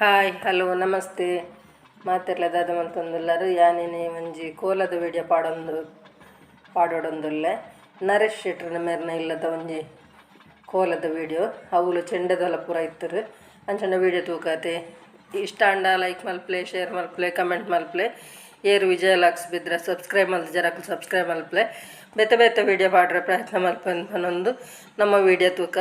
Hi hello namaste. ಮಾತೆರ್ಲ ದಾದ ಮಲ್ತೊಂದುಲ್ಲೆರ್ ಯಾನ್ ಇನಿ ಒಂಜಿ ಕೋಲದ ವಿಡಿಯೋ ಪಾಡೊಂದು ಪಾಡೊಡೊಂದುಲ್ಲೆ. ನರೇಶ್ ಶೆಟ್ರ್ ಮೇರ್ನ ಇಲ್ಲದ ಒಂಜಿ ಕೋಲದ ವಿಡಿಯೋ. ಅವುಲು ಚೆಂಡೆದಲ ಪೂರ ಇತ್ತುರ್. ಅಂಚನೆ ವಿಡಿಯೋ ತೂಕತೆ ಇಷ್ಟ ಆಂಡ ಲೈಕ್ ಮಲ್ಪುಲೆ, ಶೇರ್ ಮಲ್ಪುಲೆ, ಕಮೆಂಟ್ ಮಲ್ಪುಲೆ. ಏರ್ ವಿಜಯ ಲಾಕ್ಸ್ ಬಿದ್ರ ಸಬ್ಸ್ಕ್ರೈಬ್ ಮಲ್ತಿಜೆರ್ ಸಬ್ಸ್ಕ್ರೈಬ್ ಮಲ್ಪುಲೆ. ಬೇತೆ ಬೇತೆ ವಿಡಿಯೋ ಪಾಡ್ರೆ ಪ್ರಯತ್ನ ಮಲ್ಪೊಂದು ನಮ್ಮ ವಿಡಿಯೋ ತೂಕ.